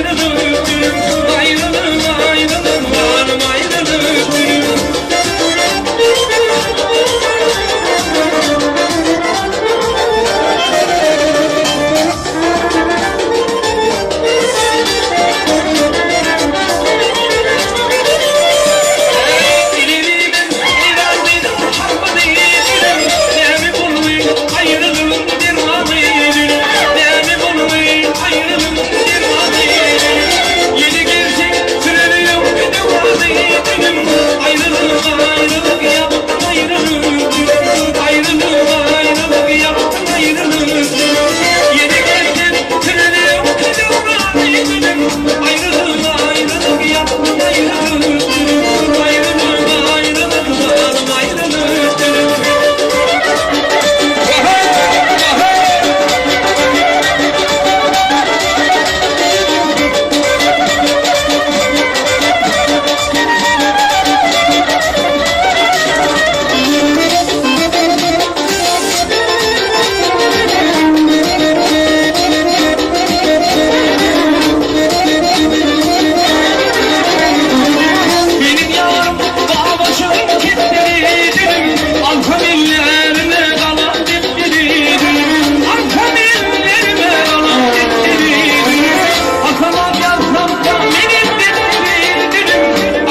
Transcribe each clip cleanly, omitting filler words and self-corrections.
Aýralyk dünüm, aýralyk, aýralyk, zalym aýralyk dünüm. Meniň ýarym babaşyň kepderi dilim, Alsam ellerime galam depderi dilim, Alsam ellerime galam depderi dilim, Hasabat ýazsam-da menem depderi dilim,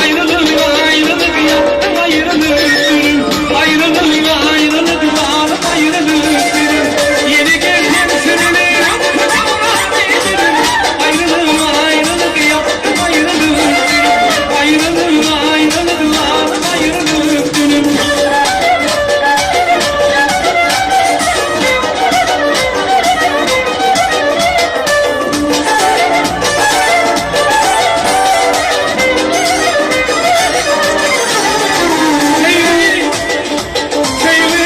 Aýralyk, aýralyk ýapdyň aýralyk dilim, Aýralyk, aýralyk zalym aýralyk dilim, Ýene gelsem sürüli öňki döwrany dilim, Aýralyk, aýralyk ýapdyň aýralyk dilim, Aýralyk, aýralyk zalym aýralyk dilim. Söýgi, söýgi,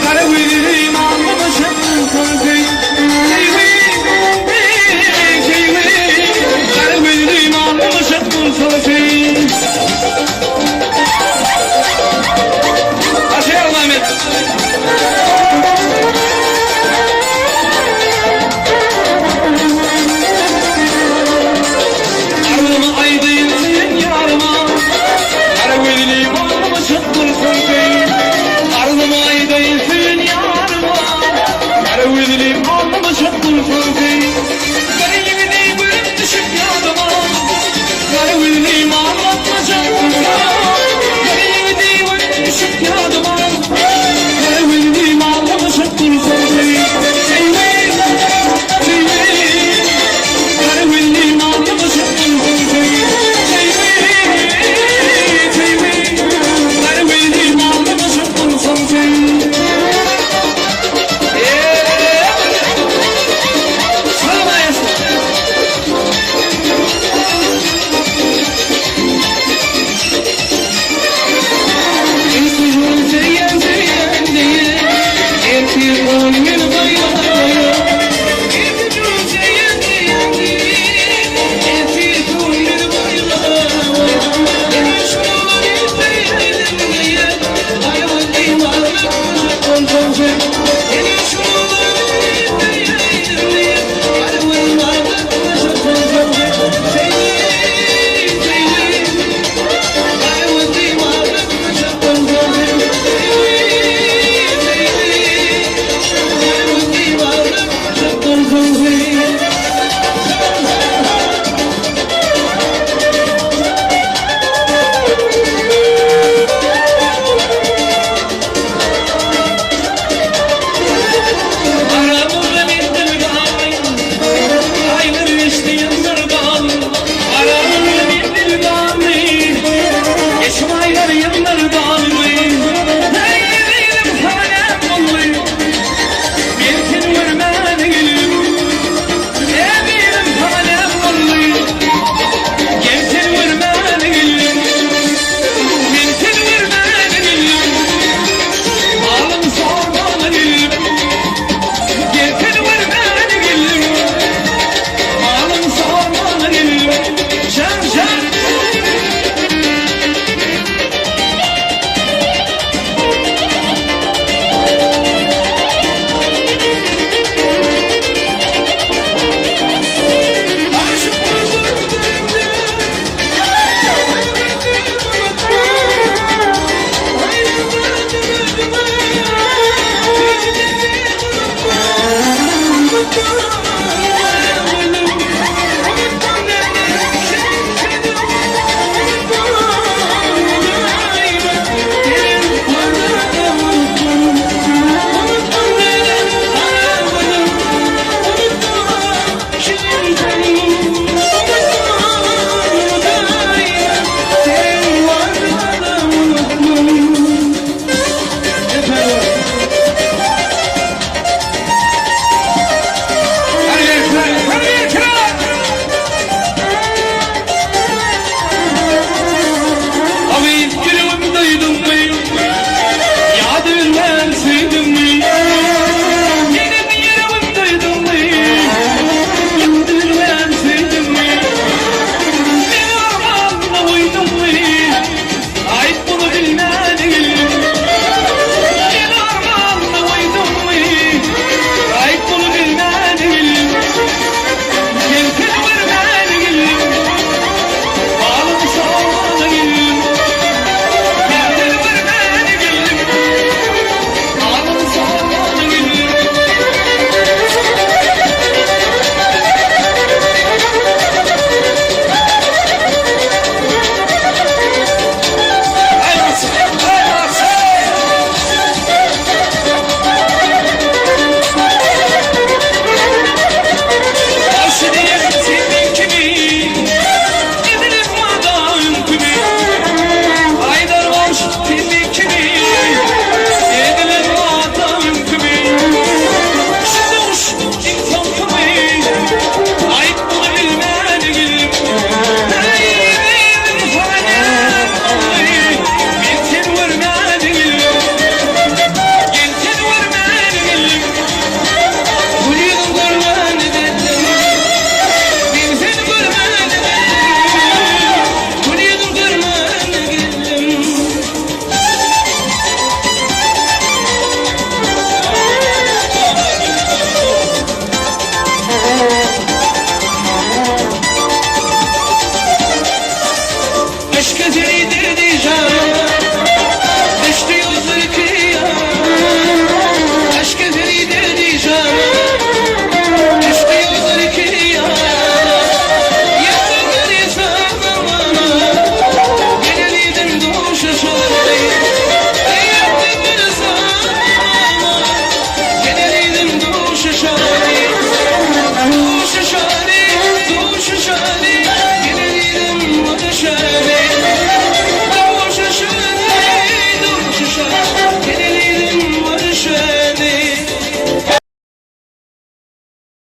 gara gözlim alnyma çyksyn söý. Söýgi, söýgi, gara gözlim alnyma çyksyn söý. Aşyr Mehmet. Arzymy aýdaýyn söýen ýaryma, Gara gözlim alnyma çykdyrsyň söý. Arzymy aýdaýyn söýen ýaryma, Gara gözlim alnyma çykdyrsyň söý. Gara ýigidi görüp düşüp ýadyma, Gara gözlim alnyma çykdyrsyň. Gara ýigidi görüp düşüp ýadyma, Gara gözlim alnyma çykdyrsyň söý. Söýgi, söýgi, gara gözlim alnyma çykdyrsyň söý. Söýgi, söýgi, gara gözlim alnyma çykdyrsyň söý. Aman.